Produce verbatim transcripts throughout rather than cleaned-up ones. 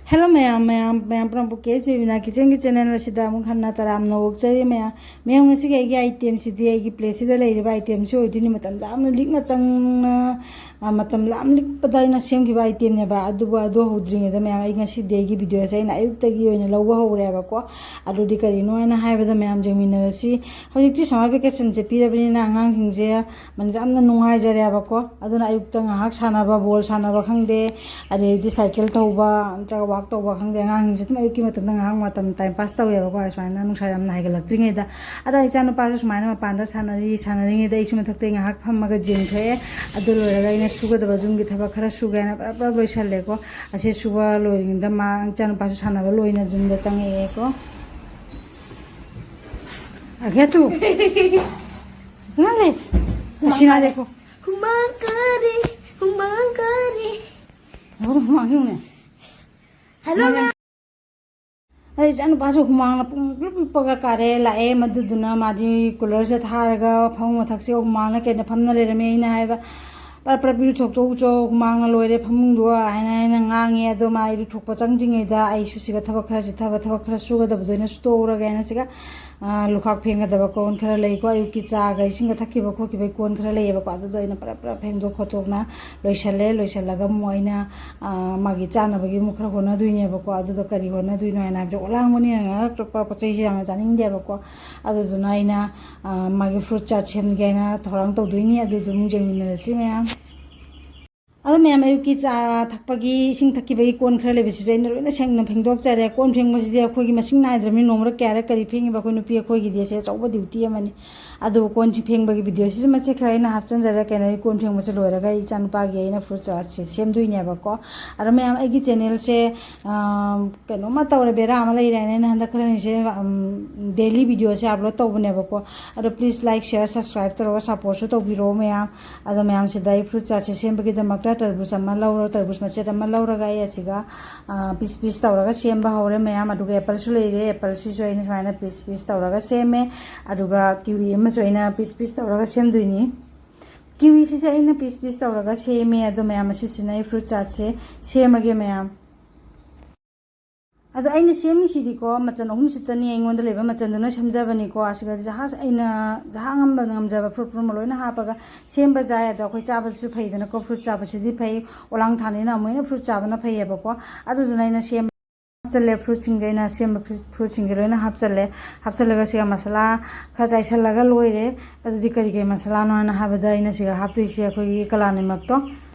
Hello ꯃꯌꯥꯝ, ꯃꯌꯥꯝ, ꯃꯌꯥꯝ ꯄꯨꯝꯅꯃꯛꯄꯨ ꯀꯦ ꯑꯦꯁ ꯕꯦꯕꯤꯅꯥ ꯀꯤꯆꯟꯒꯤ ꯆꯦꯅꯦꯜ ꯑꯁꯤꯗ ꯑꯃꯨꯛ ꯍꯟꯅ ꯇꯔꯥꯝꯅ ꯑꯣꯛꯆꯔꯤ ꯃꯌꯥꯝ꯫ ꯃꯌꯥꯝ, ꯉꯁꯤꯒꯤ ꯑꯩꯒꯤ ꯑꯥꯏꯇꯦꯝꯁꯤꯗꯤ, ꯑꯩꯒꯤ ꯄ꯭ꯂꯦꯠꯁꯤꯗ ꯂꯩꯔꯤꯕ ꯑꯥꯏꯇꯦꯝꯁꯤ ꯑꯣꯏꯗꯣꯏꯅꯤ꯫ ꯃꯇꯝ ꯌꯥꯝꯅ ꯂꯤꯛꯅ ꯆꯪꯅ, ꯑ, ꯃꯇꯝ ꯌꯥꯝ ꯂꯤꯛꯄꯗ ꯑꯩꯅ ꯁꯦꯝꯈꯤꯕ ꯑꯥꯏꯇꯦꯝꯅꯦꯕ꯫ ꯑꯗꯨꯕꯨ ꯑꯗꯨ ꯍꯧꯗ꯭ꯔꯤꯉꯩꯗ ꯃꯌꯥꯝ, ꯑꯩ ꯉꯁꯤ ꯗꯦꯒꯤ ꯚꯤꯗꯤꯑꯣꯁꯦ ꯑꯩꯅ ꯑꯌꯨꯛꯇꯒꯤ ꯑꯣꯏꯅ ꯂꯧꯕ ꯍꯧꯔꯦꯕꯀꯣ꯫ ꯑꯗꯨꯗꯤ ꯀꯔꯤꯅꯣ ꯍꯥꯏꯅ ꯍꯥꯏꯕꯗ, ꯃꯌꯥꯝ ꯌꯦꯡꯃꯤꯟꯅꯔꯁꯤ꯫ ꯍꯧꯖꯤꯛꯇꯤ ꯁꯝꯃꯔ ꯚꯦꯀꯦꯁꯟꯁꯦ ꯄꯤꯔꯕꯅꯤꯅ ꯑꯉꯥꯡꯁꯤꯡꯁꯦ ꯃꯟ-, ꯌꯥꯝꯅ ꯅꯨꯡꯉꯥꯏꯖꯔꯦꯕꯀꯣ꯫ ꯑꯗꯨꯅ ꯑꯌꯨꯛꯇ ꯉꯥꯏꯍꯥꯛ ꯁꯥꯟꯅꯕ, ꯕꯣꯜ ꯁꯥꯟꯅꯕ ꯈꯪꯗꯦ, ꯑꯗꯩꯗꯤ ꯁꯥꯏꯀꯜ ꯊꯧꯕ ꯅꯠꯇ꯭ꯔꯒ ꯋꯥꯛ ꯇꯧꯕ ꯈꯪꯗꯦ, ꯑꯉꯥꯡꯁꯤꯡꯁꯦ ꯑꯗꯨꯝ ꯑꯌꯨꯛꯀꯤ ꯃꯇꯝꯗ ꯉꯥꯏꯍꯥꯛ ꯃꯇꯝ ꯇꯥꯏꯝ ꯄꯥꯁ ꯇꯧꯋꯦꯕꯀꯣ, ꯁꯨꯃꯥꯏꯅ ꯅꯨꯡꯁꯥ ꯌꯥꯝꯅ ꯍꯥꯏꯒꯠꯂꯛꯇ꯭ꯔꯤꯉꯩꯗ꯫ ꯑꯗꯣ ꯏꯆꯥꯅꯨꯄꯥꯁꯨ ꯁꯨꯃꯥꯏꯅ ꯃꯄꯥꯟꯗ ꯁꯥꯟꯅꯔꯤ, ꯁꯥꯟꯅꯔꯤꯉꯩꯗ ꯑꯩꯁꯨ ꯃꯊꯛꯇ ꯉꯥꯏꯍꯥꯛ ꯐꯝꯃꯒ ꯌꯦꯡꯊꯣꯛꯑꯦ꯫ ꯑꯗꯨ ꯂꯣꯏꯔꯒ ꯑꯩꯅ ꯁꯨꯒꯗꯕ ꯌꯨꯝꯒꯤ ꯊꯕꯛ ꯈꯔ ꯁꯨꯒꯦ ꯍꯥꯏꯅ ꯄꯨꯂꯞ ꯄꯨꯂꯞ ꯂꯣꯏꯁꯜꯂꯦꯀꯣ꯫ ꯑꯁꯤ ꯁꯨꯕ ꯂꯣꯏꯔꯤꯉꯩꯗ ꯃꯥ, ꯏꯆꯥꯅꯨꯄꯥꯁꯨ ꯁꯥꯟꯅꯕ ꯂꯣꯏꯅ ꯌꯨꯝꯗ ꯆꯪꯉꯛꯑꯦꯀꯣ꯫ ꯑꯒꯦ ꯇꯨ꯫ ꯀꯅꯥ ꯂꯩ? ꯑꯁꯤꯅ ꯂꯩꯀꯣ꯫ ꯍꯨꯃꯥꯡ ꯀꯥꯔꯦ, ꯍꯨꯃꯥꯡ ꯀꯥꯔꯦ꯫ ꯍꯨꯃꯥꯡ ꯍꯨꯃꯥꯡ ꯍꯨꯃꯥꯡ꯫ ꯍꯜꯂꯣ, ꯃꯦꯝ꯫ ꯑꯩ ꯏꯆꯥꯅꯨꯄꯥꯁꯨ ꯍꯨꯃꯥꯡꯅ ꯄꯨꯡ ꯂꯨꯞ ꯂꯨꯞꯄꯒ ꯀꯥꯔꯦ ꯂꯥꯛꯑꯦ꯫ ꯃꯗꯨꯗꯨꯅ ꯃꯥꯗꯤ ꯀꯨꯂꯔꯁꯦ ꯊꯥꯔꯒ ꯐꯃꯨꯡ ꯃꯊꯛꯁꯦ ꯍꯨꯃꯥꯡꯅ ꯀꯩꯅ ꯐꯝꯅ ꯂꯩꯔꯝꯃꯦ꯫ ꯑꯩꯅ ꯍꯥꯏꯕ, "ꯄꯔꯞ ꯄꯔꯞ ꯏꯔꯨꯊꯣꯛꯇꯣꯛꯎꯆꯣ, ꯍꯨꯃꯥꯡꯅ ꯂꯣꯏꯔꯦ ꯐꯃꯨꯡꯗꯣ" ꯍꯥꯏꯅ ꯑꯩꯅ ꯉꯥꯡꯉꯦ꯫ ꯑꯗꯣ ꯃꯥ ꯏꯔꯨꯊꯣꯛꯄ ꯆꯪꯗ꯭ꯔꯤꯉꯩꯗ ꯑꯩꯁꯨ ꯁꯤꯒ ꯊꯕꯛ ꯈꯔ ꯆꯤꯊꯕ, ꯊꯕꯛ ꯈꯔ ꯁꯨꯒꯗꯕꯗꯣ ꯑꯩꯅ ꯁꯨꯇꯣꯛꯎꯔꯒꯦ ꯍꯥꯏꯅ ꯁꯤꯒ, ꯑ, ꯂꯨꯈꯥꯛ ꯐꯦꯡꯒꯗꯕ ꯀꯣꯟ ꯈꯔ ꯂꯩꯀꯣ, ꯑꯌꯨꯛꯀꯤ ꯆꯥꯒ ꯏꯁꯤꯡꯒ ꯊꯛꯈꯤꯕ ꯈꯣꯠꯈꯤꯕꯒꯤ ꯀꯣꯟ ꯈꯔ ꯂꯩꯌꯦꯕꯀꯣ, ꯑꯗꯨꯗꯣ ꯑꯩꯅ ꯄꯔꯞ ꯄꯔꯞ ꯐꯦꯡꯗꯣꯛ ꯈꯣꯠꯇꯣꯛꯅ ꯂꯣꯏꯁꯜꯂꯦ꯫ ꯂꯣꯏꯁꯜꯂꯒ ꯑꯃꯨꯛ ꯑꯩꯅ, ꯑ, ꯃꯥꯒꯤ ꯆꯥꯅꯕꯒꯤ ꯑꯃꯨꯛ ꯈꯔ ꯍꯣꯠꯅꯗꯣꯏꯅꯦꯕꯀꯣ꯫ ꯑꯗꯨꯗꯣ ꯀꯔꯤ ꯍꯣꯠꯅꯗꯣꯏꯅꯣ ꯍꯥꯏꯅ ꯍꯥꯏꯕꯁꯦ, ꯑꯣꯂꯥꯡꯕꯅꯤꯅ ꯉꯥꯏꯍꯥꯛ ꯄꯣꯠ ꯆꯩꯁꯦ ꯌꯥꯝꯅ ꯆꯥꯅꯤꯡꯗꯦꯕꯀꯣ꯫ ꯑꯗꯨꯗꯨꯅ ꯑꯩꯅ, ꯑ, ꯃꯥꯒꯤ ꯐ꯭ꯔꯨꯠ ꯆꯥꯠ ꯁꯦꯝꯒꯦ ꯍꯥꯏꯅ ꯊꯧꯔꯥꯡ ꯇꯧꯗꯣꯏꯅꯤ꯫ ꯑꯗꯨꯗꯨ ꯑꯃꯨꯛ ꯌꯦꯡꯃꯤꯟꯅꯔꯁꯤ ꯃꯌꯥꯝ꯫ ꯑꯗꯣ ꯃꯌꯥꯝ, ꯑꯌꯨꯛꯀꯤ ꯆꯥ ꯊꯛꯄꯒꯤ ꯏꯁꯤꯡ ꯊꯛꯈꯤꯕꯒꯤ ꯀꯣꯟ ꯈꯔ ꯂꯩꯕꯁꯤꯁꯨ ꯑꯩꯅ ꯂꯣꯏꯅ ꯁꯦꯡꯅ ꯐꯦꯡꯗꯣꯛꯆꯔꯦ꯫ ꯀꯣꯟ ꯐꯦꯡꯕꯁꯤꯗꯤ ꯑꯩꯈꯣꯏꯒꯤ ꯃꯁꯤꯡ ꯅꯥꯏꯗ꯭ꯔꯕꯅꯤ, ꯅꯣꯡꯃꯗ ꯀꯌꯥꯔꯛ ꯀꯔꯤ ꯐꯦꯡꯉꯤꯕ ꯑꯩꯈꯣꯏ ꯅꯨꯄꯤ ꯑꯩꯈꯣꯏꯒꯤꯗꯤ ꯑꯁꯦ ꯑꯆꯧꯕ ꯗ꯭ꯌꯨꯇꯤ ꯑꯃꯅꯤ꯫ ꯑꯗꯨꯕꯨ ꯀꯣꯟꯁꯤ ꯐꯦꯡꯕꯒꯤ ꯚꯤꯗꯤꯑꯣꯁꯤꯁꯨ ꯃꯆꯦꯠ ꯈꯔ ꯑꯩꯅ ꯍꯥꯞꯆꯤꯟꯖꯔꯦ꯫ ꯀꯩꯅꯣ, ꯑꯩ ꯀꯣꯟ ꯐꯦꯡꯕꯁꯦ ꯂꯣꯏꯔꯒ ꯑꯩ ꯏꯆꯥꯅꯨꯄꯥꯒꯤ ꯑꯩꯅ ꯐ꯭ꯔꯨꯠ ꯆꯥꯠꯁꯦ ꯁꯦꯝꯗꯣꯏꯅꯦꯕꯀꯣ꯫ ꯑꯗꯣ ꯃꯌꯥꯝ, ꯑꯩꯒꯤ ꯆꯦꯅꯦꯜꯁꯦ, ꯑꯥ, ꯀꯩꯅꯣꯝꯃ ꯇꯧꯔꯦ, ꯕꯦꯔꯥ ꯑꯃ ꯂꯩꯔꯦ ꯍꯥꯏꯅ ꯑꯩꯅ ꯍꯟꯗꯛ ꯈꯔꯅꯤꯁꯦ, ꯎꯝ, ꯗꯦꯂꯤ ꯚꯤꯗꯤꯑꯣꯁꯦ ꯑꯞꯂꯣꯗ ꯇꯧꯕꯅꯦꯕꯀꯣ꯫ ꯑꯗꯣ please like, share, subscribe ꯇꯧꯔꯒ ꯁꯞꯄꯣꯔꯠꯁꯨ ꯇꯧꯕꯤꯔꯛꯑꯣ ꯃꯌꯥꯝ꯫ ꯑꯗꯣ ꯃꯌꯥꯝꯁꯤꯗ ꯑꯩ ꯐ꯭ꯔꯨꯠ ꯆꯥꯠꯁꯦ ꯁꯦꯝꯕꯒꯤꯗꯃꯛꯇ ꯇꯔꯕꯨꯖ ꯑꯃ ꯂꯧꯔ, ꯇꯔꯕꯨꯖ ꯃꯆꯦꯠ ꯑꯃ ꯂꯧꯔꯒ ꯑꯩ ꯑꯁꯤꯒ, ꯑ, ꯄꯤꯁ ꯄꯤꯁ ꯇꯧꯔꯒ ꯁꯦꯝꯕ ꯍꯧꯔꯦ ꯃꯌꯥꯝ꯫ ꯑꯗꯨꯒ ꯑꯦꯄꯜꯁꯨ ꯂꯩꯔꯦ, ꯑꯦꯄꯜꯁꯤꯁꯨ ꯑꯩꯅ ꯁꯨꯃꯥꯏꯅ ꯄꯤꯁ ꯄꯤꯁ ꯇꯧꯔꯒ ꯁꯦꯝꯃꯦ꯫ ꯑꯗꯨꯒ ꯀꯤꯋꯤ ꯑꯃꯁꯨ ꯑꯩꯅ ꯄꯤꯁ ꯄꯤꯁ ꯇꯧꯔꯒ ꯁꯦꯝꯗꯣꯏꯅꯤ꯫ ꯀꯤꯋꯤꯁꯤꯁꯦ ꯑꯩꯅ ꯄꯤꯁ ꯄꯤꯁ ꯇꯧꯔꯒ ꯁꯦꯝꯃꯦ꯫ ꯑꯗꯣ ꯃꯌꯥꯝ, ꯑꯁꯤꯁꯤꯅ ꯑꯩ ꯐ꯭ꯔꯨꯠ ꯆꯥꯠꯁꯦ ꯁꯦꯝꯃꯒꯦ ꯃꯌꯥꯝ꯫ ꯑꯗꯣ ꯑꯩꯅ ꯁꯦꯝꯃꯤꯁꯤꯗꯤꯀꯣ, ꯃꯆꯜ ꯑꯍꯨꯝꯁꯤꯇꯅꯤ ꯑꯩꯉꯣꯟꯗ ꯂꯩꯕ ꯃꯆꯜꯗꯨꯅ ꯁꯦꯝꯖꯕꯅꯤꯀꯣ꯫ ꯑꯁꯤꯒ ꯖꯍꯥꯖ ꯑꯩꯅ ꯖꯍꯥ ꯉꯝꯕ ꯉꯝꯖꯕ ꯐ꯭ꯔꯨꯠ ꯐ꯭ꯔꯨꯠ ꯂꯣꯏꯅ ꯍꯥꯞꯄꯒ ꯁꯦꯝꯕ ꯌꯥꯏ꯫ ꯑꯗꯣ ꯑꯩꯈꯣꯏ ꯆꯥꯕꯗꯁꯨ ꯐꯩꯗꯅꯀꯣ, ꯐ꯭ꯔꯨꯠ ꯆꯥꯕꯁꯤꯗꯤ ꯐꯩ꯫ ꯑꯣꯂꯥꯡ ꯊꯥꯅꯤꯅ ꯑꯃꯨꯛ ꯍꯦꯟꯅ ꯐ꯭ꯔꯨꯠ ꯆꯥꯕꯅ ꯐꯩꯌꯦꯕꯀꯣ꯫ ꯑꯗꯨꯗꯨꯅ ꯑꯩꯅ ꯁꯦꯝꯕ ꯍꯥꯞꯆꯜꯂꯦ, ꯐ꯭ꯔꯨꯠꯁꯤꯡꯁꯦ, ꯑꯩꯅ ꯁꯦꯝꯕ ꯐ꯭ꯔꯨꯠꯁꯤꯡꯁꯦ ꯂꯣꯏꯅ ꯍꯥꯞꯆꯜꯂꯦ꯫ ꯍꯥꯞꯆꯜꯂꯒ ꯁꯤꯒ ꯃꯁꯥꯂꯥ ꯈꯔ ꯆꯥꯏꯁꯜꯂꯒ ꯂꯣꯏꯔꯦ꯫ ꯑꯗꯨꯗꯤ ꯀꯔꯤ ꯀꯔꯤ ꯃꯁꯥꯂꯥꯅꯣ ꯍꯥꯏꯅ ꯍꯥꯏꯕꯗ, ꯑꯩꯅ ꯁꯤꯒ ꯍꯥꯞꯇꯣꯏꯁꯦ ꯑꯩꯈꯣꯏꯒꯤ ꯀꯂꯥꯅꯤꯃꯛꯇꯣ,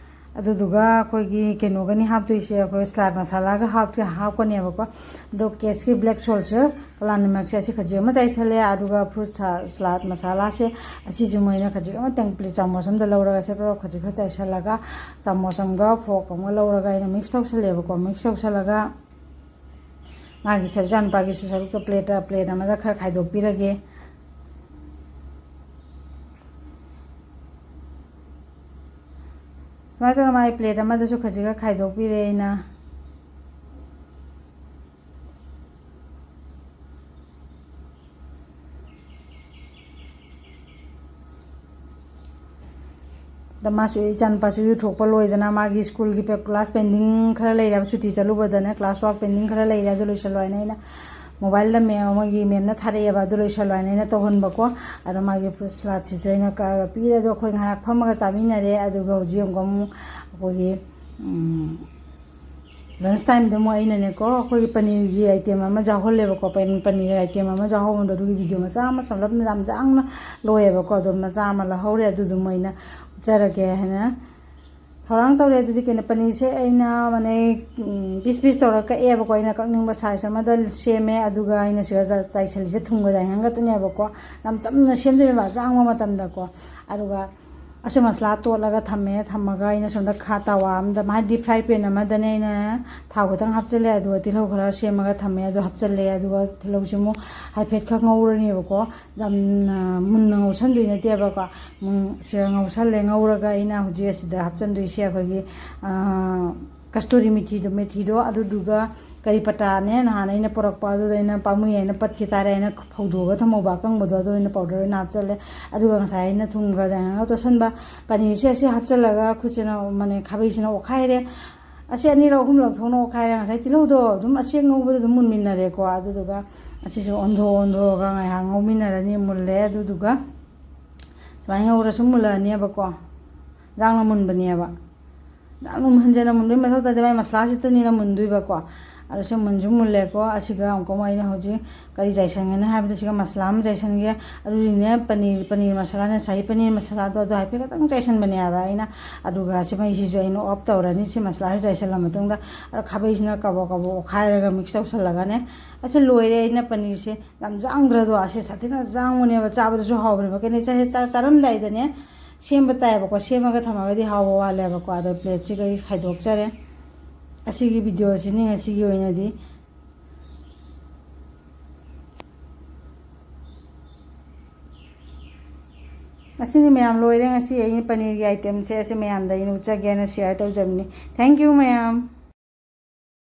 ꯑꯗꯨꯗꯨꯒ ꯑꯩꯈꯣꯏꯒꯤ ꯀꯩꯅꯣꯒꯅꯤ ꯍꯥꯞꯇꯣꯏꯁꯦ, ꯑꯩꯈꯣꯏ ꯁꯂꯥꯗ ꯃꯁꯥꯂꯥꯒ ꯍꯥꯞ-, ꯍꯥꯞꯀꯅꯦꯕꯀꯣ꯫ ꯑꯗꯣ ꯀꯦꯁꯀꯤ ꯕ꯭ꯂꯦꯛ ꯁꯣꯜꯁꯦ, ꯀꯂꯥꯅꯤꯃꯛꯁꯦ ꯑꯁꯤ ꯈꯖꯤꯛ ꯑꯃ ꯆꯥꯏꯁꯜꯂꯦ, ꯑꯗꯨꯒ ꯐ꯭ꯔꯨꯠ ꯁꯥ-, ꯁꯂꯥꯗ ꯃꯁꯥꯂꯥꯁꯦ ꯑꯁꯤꯁꯨ ꯃꯣꯏꯅ ꯈꯖꯤꯛ ꯑꯃ ꯇꯦꯡꯄ꯭ꯂꯦꯠ ꯆꯥꯃꯁ ꯑꯃꯗ ꯂꯧꯔꯒ ꯁꯦ ꯄꯨꯂꯞ ꯈꯖꯤꯛ ꯈꯔ ꯆꯥꯏꯁꯜꯂꯒ, ꯆꯥꯃꯁ ꯑꯃꯒ ꯐꯣꯔꯛ ꯑꯃꯒ ꯂꯧꯔꯒ ꯑꯩꯅ ꯃꯤꯛꯁ ꯇꯧꯁꯜꯂꯦꯕꯀꯣ꯫ ꯃꯤꯛꯁ ꯇꯧꯁꯜꯂꯒ ꯃꯥꯒꯤ ꯁꯔꯨꯛ, ꯏꯆꯥꯅꯨꯄꯥꯒꯤꯁꯨ ꯁꯔꯨꯛꯇꯣ ꯄ꯭ꯂꯦꯠꯇ, ꯄ꯭ꯂꯦꯠ ꯑꯃꯗ ꯈꯔ ꯈꯥꯏꯗꯣꯛꯄꯤꯔꯒꯦ꯫ ꯁꯨꯃꯥꯏꯅ ꯇꯧꯅ ꯃꯥꯒꯤ ꯄ꯭ꯂꯦꯠ ꯑꯃꯗꯁꯨ ꯈꯖꯤꯛ ꯈꯔ ꯈꯥꯏꯗꯣꯛꯄꯤꯔꯦ ꯑꯩꯅ꯫ ꯑꯗ ꯃꯥꯁꯨ, ꯏꯆꯥꯅꯨꯄꯥꯁꯨ ꯏꯔꯨꯊꯣꯛꯄ ꯂꯣꯏꯗꯅ, ꯃꯥꯒꯤ ꯁ꯭ꯀꯨꯜꯒꯤ ꯄꯦ-, ꯀ꯭ꯂꯥꯁ ꯄꯦꯟꯗꯤꯡ ꯈꯔ ꯂꯩꯔꯦꯕ, ꯁꯨꯇꯤ ꯆꯠꯂꯨꯕꯗꯅ ꯀ꯭ꯂꯥꯁ ꯋꯥꯔꯛ ꯄꯦꯟꯗꯤꯡ ꯈꯔ ꯂꯩꯔꯦ, ꯑꯗꯨ ꯂꯣꯏꯁꯜꯂꯣ ꯍꯥꯏꯅ ꯑꯩꯅ ꯃꯣꯕꯥꯏꯜꯗ ꯃꯦꯝ ꯑꯃꯒꯤ ꯃꯦꯝꯅ ꯊꯥꯔꯛꯑꯦꯕ, ꯑꯗꯨ ꯂꯣꯏꯁꯜꯂꯣ ꯍꯥꯏꯅ ꯑꯩꯅ ꯇꯧꯍꯟꯕꯀꯣ꯫ ꯑꯗꯣ ꯃꯥꯒꯤ ꯐ꯭ꯔꯨꯠ ꯁꯂꯥꯗꯁꯤꯁꯨ ꯑꯩꯅ ꯀ-, ꯄꯤꯔꯦ꯫ ꯑꯗꯣ ꯑꯩꯈꯣꯏ ꯉꯥꯏꯍꯥꯛ ꯐꯝꯃꯒ ꯆꯥꯃꯤꯟꯅꯔꯦ꯫ ꯑꯗꯨꯒ ꯍꯧꯖꯤꯛ ꯑꯃꯨꯛ ꯑꯃꯨꯛ ꯑꯩꯈꯣꯏꯒꯤ, ꯎꯝ, ꯂꯟꯁ ꯇꯥꯏꯝꯗ ꯑꯃꯨꯛ ꯑꯩꯅꯅꯦꯀꯣ, ꯑꯩꯈꯣꯏꯒꯤ ꯄꯅꯤꯔꯒꯤ ꯑꯥꯏꯇꯦꯝ ꯑꯃ ꯌꯥꯎꯍꯜꯂꯦꯕꯀꯣ꯫ ꯄꯅꯤ-, ꯄꯅꯤꯔ ꯑꯥꯏꯇꯦꯝ ꯑꯃ ꯌꯥꯎꯍꯧꯕꯗꯣ, ꯑꯗꯨꯒꯤ ꯚꯤꯗꯤꯑꯣ ꯃꯆꯥ ꯑꯃ ꯁꯝꯂꯞꯅ ꯌꯥꯝ ꯁꯥꯡꯅ ꯂꯣꯏꯌꯦꯕꯀꯣ꯫ ꯑꯗꯣ ꯃꯆꯥ ꯑꯃ ꯂꯧꯍꯧꯔꯦ, ꯑꯗꯨꯗꯨꯃ ꯑꯩꯅ ꯎꯠꯆꯔꯒꯦ ꯍꯥꯏꯅ꯫ ꯊꯧꯔꯥꯡ ꯇꯧꯔꯦ꯫ ꯑꯗꯨꯗꯤ ꯀꯩꯅꯣ, ꯄꯅꯤꯔꯁꯦ ꯑꯩꯅ ꯃꯥꯅꯦ, ꯎꯝ, ꯄꯤꯁ ꯄꯤꯁ ꯇꯧꯔꯒ ꯀꯛꯑꯦꯕꯀꯣ꯫ ꯑꯩꯅ ꯀꯛꯅꯤꯡꯕ ꯁꯥꯏꯖ ꯑꯃꯗ ꯁꯦꯝꯃꯦ꯫ ꯑꯗꯨꯒ ꯑꯩꯅ ꯁꯤꯗ ꯆ-, ꯆꯥꯏꯁꯤꯜꯂꯤꯁꯦ ꯊꯨꯝꯒ ꯌꯥꯏꯉꯪ ꯈꯛꯇꯅꯦꯕꯀꯣ꯫ ꯌꯥꯝ ꯆꯝꯅ ꯁꯦꯝꯗꯣꯏꯅꯦꯕ ꯑꯆꯥꯡꯕ ꯃꯇꯝꯗꯀꯣ꯫ ꯑꯗꯨꯒ ꯑꯁꯤ ꯃꯁꯂꯥ ꯇꯣꯠꯂꯒ ꯊꯝꯃꯦ꯫ ꯊꯝꯃꯒ ꯑꯩꯅ ꯁꯣꯝꯗ ꯈꯥ ꯇꯋꯥ ꯑꯃꯗ, ꯃꯥ ꯗꯤꯞ ꯐ꯭ꯔꯥꯏ ꯄꯦꯟ ꯑꯃꯗꯅꯦ ꯑꯩꯅ ꯊꯥꯎ ꯈꯤꯇꯪ ꯍꯥꯞꯆꯤꯜꯂꯦ꯫ ꯑꯗꯨꯒ ꯇꯤꯜꯍꯧ ꯈꯔ ꯁꯦꯝꯃꯒ ꯊꯝꯃꯦ꯫ ꯑꯗꯨ ꯍꯥꯞꯆꯤꯜꯂꯦ꯫ ꯑꯗꯨꯒ ꯇꯤꯜꯍꯧꯁꯤ ꯑꯃꯨꯛ ꯍꯥꯏꯐꯦꯠ ꯈꯛ ꯉꯧꯔꯅꯦꯕꯀꯣ꯫ ꯌꯥꯝꯅ ꯃꯨꯟꯅ ꯉꯧꯁꯟꯗꯣꯏ ꯅꯠꯇꯦꯕꯀꯣ꯫ ꯎꯝ, ꯁꯤꯒ ꯉꯧꯁꯜꯂꯦ꯫ ꯉꯧꯔꯒ ꯑꯩꯅ ꯍꯧꯖꯤꯛ ꯑꯁꯤꯗ ꯍꯥꯞꯆꯤꯟꯗꯣꯏꯁꯦ ꯑꯩꯈꯣꯏꯒꯤ, ꯑꯥ, ꯀꯁꯇꯨꯔꯤ ꯃꯤꯊꯤꯗꯣ, ꯃꯦꯊꯤꯗꯣ, ꯑꯗꯨꯗꯨꯒ ꯀꯔꯤ ꯄꯇꯥꯅꯦ, ꯅꯍꯥꯟ ꯑꯩꯅ ꯄꯨꯔꯛꯄ, ꯑꯗꯨꯗ ꯑꯩꯅ ꯄꯥꯝꯃꯨꯏ ꯍꯥꯏꯅ ꯄꯠꯈꯤ ꯇꯥꯔꯦ ꯍꯥꯏꯅ ꯐꯧꯗꯣꯛꯑꯒ ꯊꯝꯍꯧꯕ ꯑꯀꯪꯕꯗꯣ, ꯑꯗꯨ ꯑꯣꯏꯅ ꯄꯥꯎꯗꯔ ꯑꯣꯏꯅ ꯍꯥꯞꯆꯜꯂꯦ꯫ ꯑꯗꯨꯒ ꯉꯁꯥꯏ ꯑꯩꯅ ꯊꯨꯝꯒ ꯌꯥꯏꯉꯪꯒ ꯇꯣꯠꯁꯟꯕ ꯄꯅꯤꯔꯁꯦ ꯑꯁꯤ ꯍꯥꯞꯆꯜꯂꯒ ꯈꯨꯠꯁꯤꯅ, ꯃꯅꯦ, ꯈꯥꯕꯩꯁꯤꯅ ꯑꯣꯠꯈꯥꯏꯔꯦ꯫ ꯑꯁꯤ ꯑꯅꯤꯔꯛ ꯑꯍꯨꯝꯂꯛ ꯊꯣꯛꯅ ꯑꯣꯠꯈꯥꯏꯔꯦ꯫ ꯉꯁꯥꯏ ꯇꯤꯜꯍꯧꯗꯣ ꯑꯗꯨꯝ ꯑꯆꯦꯡ ꯉꯧꯕꯗ ꯑꯗꯨꯝ ꯃꯨꯟꯃꯤꯟꯅꯔꯦꯀꯣ꯫ ꯑꯗꯨꯗꯨꯒ ꯑꯁꯤꯁꯨ ꯑꯣꯟꯊꯣꯛ ꯑꯣꯟꯊꯣꯛꯑꯒ ꯉꯥꯏꯍꯥꯛ ꯉꯧꯃꯤꯟꯅꯔꯅꯤ꯫ ꯃꯨꯜꯂꯦ꯫ ꯑꯗꯨꯗꯨꯒ ꯁꯨꯃꯥꯏꯅ ꯉꯧꯔꯁꯨ ꯃꯨꯜꯂꯛꯑꯅꯦꯕꯀꯣ꯫ ꯌꯥꯝꯅ ꯃꯨꯟꯕꯅꯦꯕ꯫ ꯌꯥꯝꯅ ꯍꯟꯖꯟꯅ ꯃꯨꯟꯕꯒꯤ ꯃꯊꯧ ꯇꯥꯗꯦ, ꯃꯥꯏ ꯃꯁꯂꯥꯁꯤꯗꯅꯤꯅ ꯃꯨꯟꯗꯣꯏꯕꯀꯣ꯫ ꯑꯗꯣ ꯁꯤ ꯃꯨꯟꯁꯨ ꯃꯨꯜꯂꯦꯀꯣ꯫ ꯑꯁꯤꯒ ꯑꯃꯨꯛꯀ ꯑꯩꯅ ꯍꯧꯖꯤꯛ ꯀꯔꯤ ꯆꯥꯏꯁꯟꯒꯅꯤ ꯍꯥꯏꯕꯗ, ꯁꯤꯒ ꯃꯁꯂꯥ ꯑꯃ ꯆꯥꯏꯁꯟꯒꯦ꯫ ꯑꯗꯨꯗꯤꯅꯦ ꯄꯅꯤꯔ, ꯄꯅꯤꯔ ꯃꯁꯂꯥꯅꯦ, ꯁꯥꯍꯤ ꯄꯅꯤꯔ ꯃꯁꯂꯥꯗꯣ ꯑꯗꯣ ꯍꯥꯏꯐꯦꯠ ꯈꯛꯇꯪ ꯆꯥꯏꯁꯟꯕꯅꯦ ꯍꯥꯏꯕ ꯑꯩꯅ꯫ ꯑꯗꯨꯒ ꯁꯤ ꯃꯩꯁꯤꯁꯨ ꯑꯩꯅ ꯑꯣꯐ ꯇꯧꯔꯅꯤ꯫ ꯁꯤ ꯃꯁꯂꯥꯁꯤ ꯆꯥꯏꯁꯜꯂ ꯃꯇꯨꯡꯗ, ꯑꯗꯣ ꯈꯥꯕꯩꯁꯤꯅ ꯀꯕꯣꯛ ꯀꯕꯣꯛ ꯑꯣꯠꯈꯥꯏꯔꯒ ꯃꯤꯛꯁ ꯇꯧꯁꯜꯂꯒꯅꯦ꯫ ꯑꯁꯤ ꯂꯣꯏꯔꯦ ꯑꯩꯅ ꯄꯅꯤꯔꯁꯦ꯫ ꯌꯥꯝ ꯌꯥꯡꯗ꯭ꯔꯗꯣ? ꯑꯁꯤ ꯁꯥꯊꯤꯅ ꯌꯥꯡꯕꯅꯦꯕ, ꯆꯥꯕꯗꯁꯨ ꯍꯥꯎꯕꯅꯦꯕ꯫ ꯀꯩꯅꯣ, ꯆꯥ-, ꯆꯥ-, ꯆꯥꯔꯝꯗꯥꯏꯗꯅꯦ ꯁꯦꯝꯕ ꯇꯥꯏꯌꯦꯕꯀꯣ꯫ ꯁꯦꯝꯃꯒ ꯊꯝꯃꯒꯗꯤ ꯍꯥꯎꯕ ꯋꯥꯠꯂꯦꯕꯀꯣ꯫ ꯑꯗꯣ ꯄ꯭ꯂꯦꯠꯁꯤꯒ ꯑꯩ ꯈꯥꯏꯗꯣꯛꯆꯔꯦ꯫ ꯑꯁꯤꯒꯤ ꯚꯤꯗꯤꯑꯣꯁꯤꯅꯤ ꯉꯁꯤꯒꯤ ꯑꯣꯏꯅꯗꯤ꯫ ꯉꯁꯤꯗꯤ ꯃꯌꯥꯝ ꯂꯣꯏꯔꯦ꯫ ꯉꯁꯤ ꯑꯩꯅ ꯄꯅꯤꯔꯒꯤ ꯑꯥꯏꯇꯦꯝꯁꯦ ꯑꯁꯤ ꯃꯌꯥꯝꯗ ꯑꯩꯅ ꯎꯠꯆꯒꯦꯅ ꯁꯤꯌꯔ ꯇꯧꯖꯕꯅꯤ꯫ Thank you ꯃꯌꯥꯝ꯫